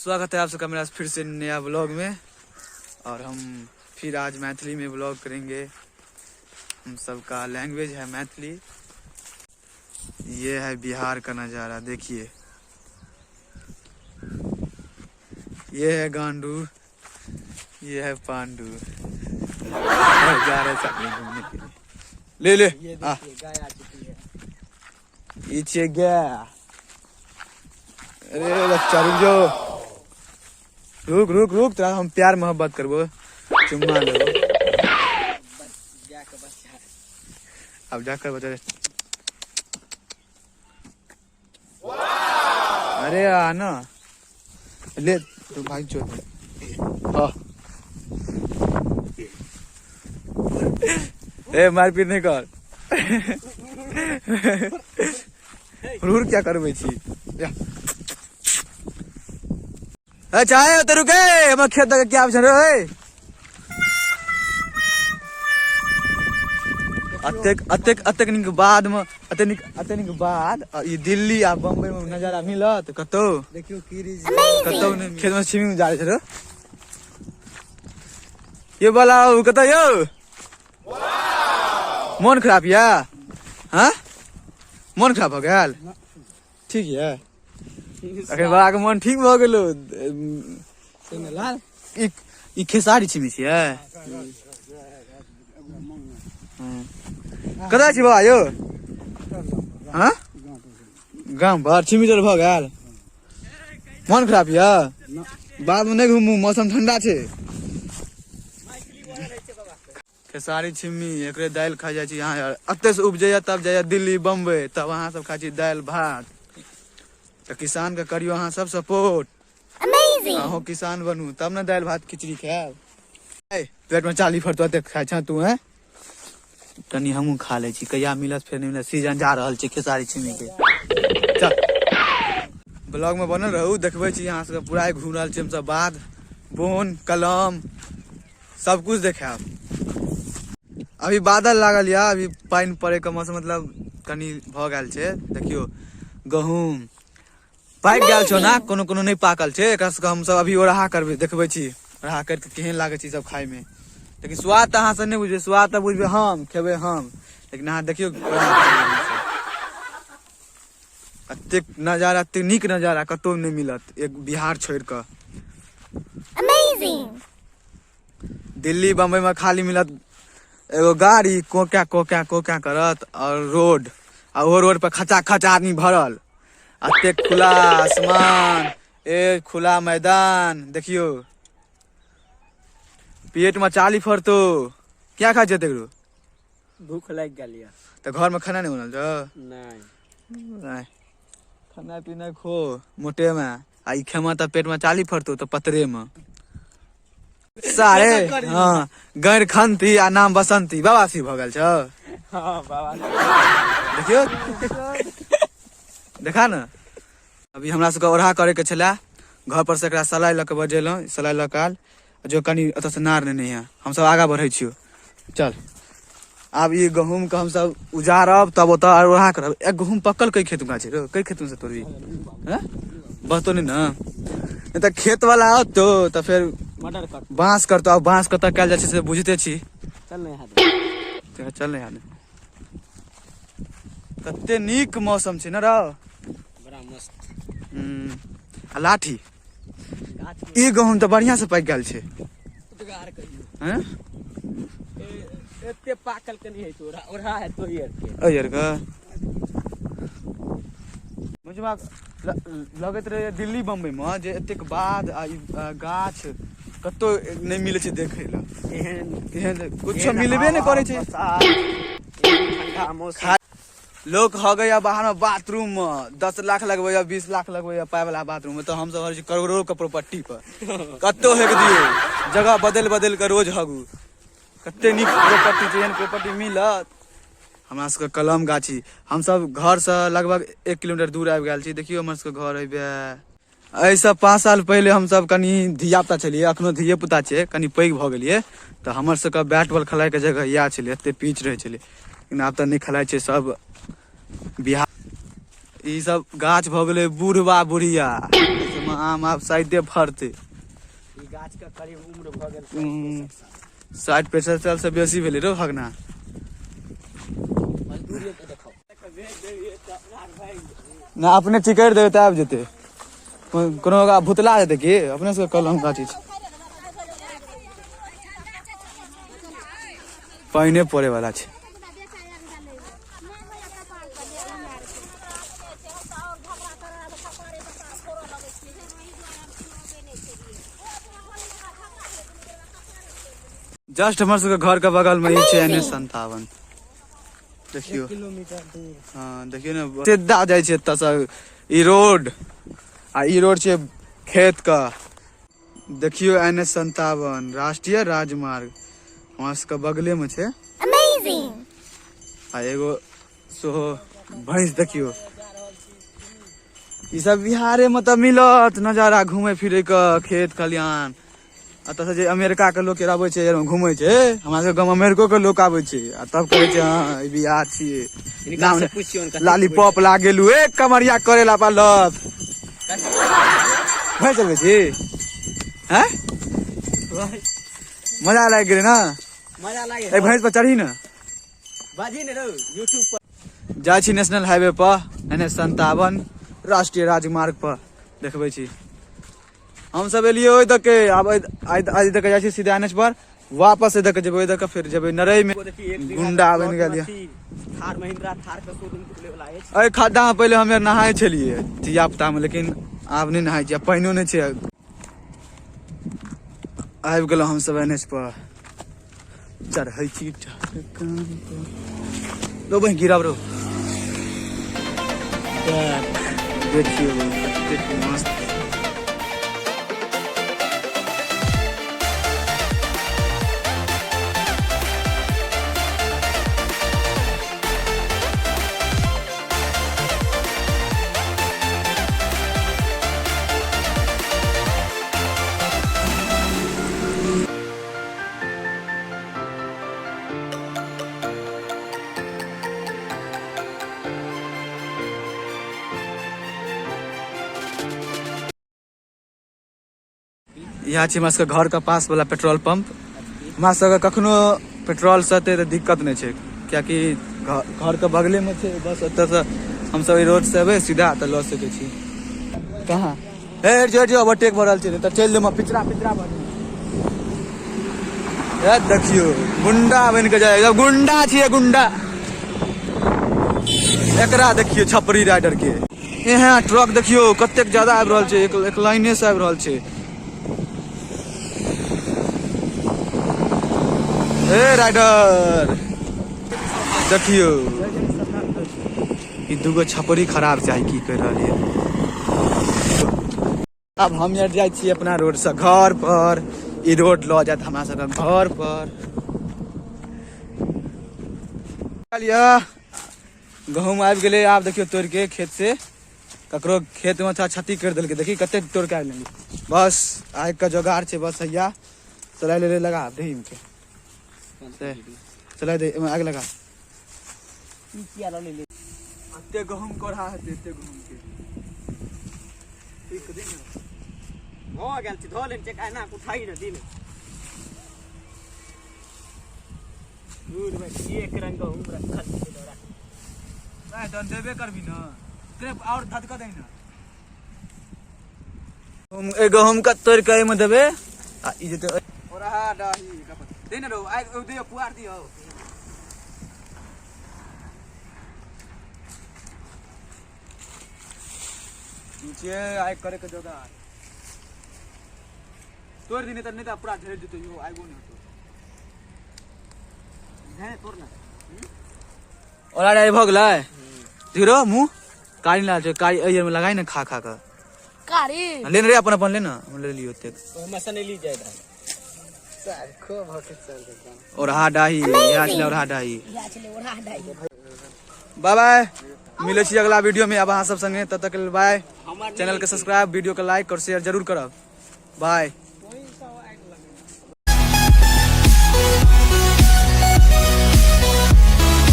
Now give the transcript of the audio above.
स्वागत है आप सबका मेरा फिर से नया ब्लॉग में। और हम फिर आज मैथिली में ब्लॉग करेंगे। हम सबका लैंग्वेज है मैथिली। ये है बिहार का नज़ारा, देखिए। ये है गांडू, ये है पांडू। और जा रहे साथ में घूमने के लिए। ले ले, ये आ। देखिए गाय आ चुकी है। ई छियै गाय। अरे बच्चा रुक जो, रुक रुक रुक, तोरा हम प्यार मोहब्बत करबो, चुम्मा लेबो। गाय के बच्चा है। अब जाकर बच्चा। अरे आ ना, ले तू भाग जो। हाँ ए, मारपीट नहीं कर। हुर क्या करबै छी? जा। ए चाहे तो रुके, हमर खेत दऽ के क्या आबै रे? अतेक अतेक अतेक नीक बाद में, अतेक नीक, अतेक नीक बाद आ ई दिल्ली आ बम्बई में नजारा मिलत कतौ? देखियो की रीज कतौ नहि। खेत में छिमी जा रहल छै रे। ये वाला उ कतौ यौ मोन खराब या? हाँ, मोन खराब भऽ गेल? ठीक यऽ, अखन बाबा के मोन ठीक भऽ गेलो। लाल ई ई खेसारी छिमी छियै? कतऽ छी बाबा यौ? हाँ, गाम पर छिमी जोर भऽ गेल। मोन खराब यऽ? बाद में नहि घुमू, मौसम ठंडा छै। खेसारी छिम्मी एकरे दालि खा जाइ छी यहाँ। यार एते से उपजैया तब जाइया दिल्ली बम्बई, तब अहाँ सब खाइ छी दालि भात। तऽ किसान के करियो अहाँ सब सपोर्ट। अहूँ किसान बनू तब ने दालि भात खिचड़ी खायब। पेट में चाली फरतो एते खाइ छह तू? हैं, कनी हमहूँ खा लै छी। कहिया मिलत फेर नहि मिलत। सीजन जा रहल छै खेसारी छिम्मी के। चल, ब्लॉग में बनल रहू, देखबै छी अहाँ सबके। पूरा घूम रहल छी हमसब, बाध बोन कलम सब कुछ देखायब। अभी बादल लागल यऽ, अभी पानि पड़े के मौसम मतलब कनी भऽ गेल छै। देखियौ, गहूम पाकि गेल छौ ना, कोनो कोनो नहि पाकल छै। एकरा सबके हमसब अभी ओरहा करबै, देखबै छी ओरहा करके केहन लागै छै ई सब खायमे। लेकिन स्वाद तऽ अहाँ सब नहि बुझबै, स्वाद तऽ बुझबै हम, खेबै हम। लेकिन अहाँ देखियौ ओरहा करबै हमसब। एतेक नजारा, एतेक नीक नजारा कतौ नहि मिलत एक बिहार छोड़ि कऽ। दिल्ली बम्बई में खाली मिलत एगो गाड़ी कोका कोका कोका करत और रोड, आ ओहो रोड पर खचा खच आदमी भरल। एतेक खुला आसमान, ए खुला मैदान देखियो। पेट में चाली फरतो। क्या खाइ छै तेकरो? भूख लागि गेल यऽ। तऽ घर में खाना नहीं बनल छौ? नहि। नहि खाना पीना खो मोटे में, आ ई खेमा तऽ पेट में चाली फरतो तऽ पतरे में सारे। हाँ, गैर खंती आ नाम बसंती, बवासी भऽ गेल छौ। हाँ बाबा। देखियो, देखा ने। अभी हमरा सबके ओढ़ा करे के छलै, घर पर से एकरा सलाइ लऽ के बजेलहुँ, सलाइ लऽ के आयल। जो कनि ओतऽ से नार नेने है। हमसब आगाँ बढ़ै छियौ, चल। आब ई गहूम के हमसब उजारब तब ओतऽ ओढ़ा करब। एक गहूम पकल कै खेत में छै रौ? कै खेत में से तोड़बी? हैं, बहतो नहि ने, नहि तऽ खेत वाला औतो तऽ फेर मर्डर कर बाँस करतो। आब बाँस कतऽ कयल जाइ छै से बुझिते छी। चल नहीं हाथ। चल नहि हाथ। कते नीक मौसम छै ने रौ? बड़ा मस्त। आ लाठी गाछ ई गहूम तऽ बढ़िया से पाकि गेल छै। उतगार कहियो। हैं? एते पाकल के नहीं है तो ओढ़ा ओढ़ा है तो ये के एहि आरके बुझबा लगैत रहै दिल्ली बम्बई मे जे एतेक बाध आ ई गाछ कतौ नहि मिलै छै देखै लए। एहन एहन कुछो मिलबे नहि करै छै। ठंडा मौसम। लोक हगैया बाहर में बाथरूम में, 10 लाख लगबैया, 20 लाख लगबैया पाइ वाला बाथरूम में, तऽ हमसब हगै छी करोड़ो के प्रॉपर्टी पर। कतौ हेक दियौ, जगह बदलि बदलि कऽ रोज हगू। कते नीक प्रॉपर्टी छै, एहन प्रॉपर्टी मिलत? हमरा सबके कलम गाछी, हमसब घर से लगभग 1 किलोमीटर दूर आबि गेल छी। देखियौ, हमर सबके घर हेबे। एहिसँ 5 साल पहिले हमसब कनि धिया पुता छलियै, अखनो धिये पुता छियै, कनि पैघ भऽ गेलियै तऽ हमर सबके बैट बॉल खेलाइके जगह इएह छलै। एते पिच रहै छलै, लेकिन आब तऽ नहि खेलाइ छै सब। बिहार ई सब गाछ भऽ गेलै बुढ़वा बुढ़िया। एहिमे आम आब शायदे फड़तै। ई गाछ के करीब उम्र भऽ गेल 60-65 साल से बेसी भेलै रो भगना। मजदूरी के देखो ना अपने चिकरि देबै तऽ आबि जेतै। कोनो ओकरा भुतला जेतै की अपने सबके कलम गाछी छै। पानिए पड़े वाला छै। जस्ट हमर सबके घर के बगल में ही छै NH 57। देखियो किलोमीटर दूर। हाँ देखियो ने सीधा जाइ छै एतऽ से ई रोड आ ई रोड छै खेत का। देखियो NH 57 राष्ट्रीय राजमार्ग हमरा सबके बगले में छै। आ एगो सोहो भैंस देखियो। ई सब बिहारे में तऽ मिलत नजारा घूमे फिरे के खेत खलिहान। एतऽ से जे अमेरिका के लोक आबै छै घूमै छै, हमरा सबके गाँव अमेरिको के लोक आबै छै आ तब कहै छै हाँ ई बिहार छियै। हिनका से पुछियौन कतेक लालीपॉप लागेलू एक कमरिया करेला पा लत। भैंस चलबै छी? हैं? मजा लागि गेलै ना? मजा लागे। ए भैंस पर चढ़ी ना? बाजी ने रौ यूट्यूब पर। जाइ छी नेशनल हाईवे पर NH 57 राष्ट्रीय राजमार्ग पर देखबै छी। हम सब एलियै ओहि दके, आब आइ दके जाइ छी सीधा NH पर, वापस एहि दके जेबै, ओहि दके फेर जेबै नरई में। गुंडा बनि गेल यऽ। थार महिंद्रा थार के शोरूम खुले वाला अछि। एहि खड्डा में पहिले हम नहाय छलियै धिया पुता में, लेकिन आब नहि नहाय छियै, पानिओ नहि छै। आबि गेलहुँ हमसब NH पर, चढ़ै छी रो बहिन गिरब रो। देखियौ कतेक मस्त। यहाँ छै हमरा सबके घर के पास वाला पेट्रोल पंप। हमरा सबके कखनो पेट्रोल से तऽ दिक्कत नहि छै, कियाकि घर के बगले में छै। बस ओतऽ से हमसब एहि रोड से एबै सीधा तऽ लऽ सकै छी। कहाँ हे जो जो ओवरटेक भऽ रहल छै तऽ चलि देब पिछड़ा पिछड़ा भऽ जेबै। ए देखियो गुंडा बनि के जाय, गुंडा छियै गुंडा। एकरा देखियो छपरी राइडर के। एहन ट्रक देखियो कतेक ज्यादा आबि रहल छै, एक लाइने से आबि रहल छै। ए राइडर देखियो ई दूगो छपरी खराब चाही की कहि रहल ये। आब हम यार जाइ छी अपना रोड से घर पर, ई रोड लऽ जायत हमरा सबके घर पर। गहूम आबि गेलै, आब देखियौ तोड़ि के खेत से। ककरो खेत में थोड़ा क्षति कर देलकै, देखी कते तोड़ के आबि गेलै। बस आगि के जोगाड़ छै, बस हैया चलाय ले लगा दही के, चलाय दे एहिमे आगि लगा। एते गहूम कोढ़ा हेतै, एते गहूम के ठीक दे ने भऽ गेल छै, धऽ लेने छै, एना उठाई ने दिन। दूर में एक रंग गहूम रखल छै तोरा। नहीं तहन देबे करबी ना, तेरे और धधक दे ना। हम ए गहूम के तोड़ के एहिमे देबे आ ई जेतै ओरा डाही दे ने रो आइ दियो पुआर दियो। नीचे आइ करे के जोगाड़ तोड़ दिने त नहीं त पूरा झड़ जेतौ, यो आइगो नहीं होतो। धने तोड़ ना। ओरा रे भऽ गेलै धीरो मुँह कारी लाल छै, कारी एहि में लगाई ना खा खा के कारी ले रे अपन अपन ले ना, हम ले लियो ओतेक। ओहिमे से नहीं ली जाय धान। ओरहा डाही इएह छलै ओरहा डाही। इएह छलै ओरहा डाही। बाय बाय, मिलै छी अगला वीडियो में अब अहाँ सब संगे, तब तक के लेल बाय। चैनल के सब्सक्राइब, वीडियो के लाइक और शेयर जरूर करब। बाय।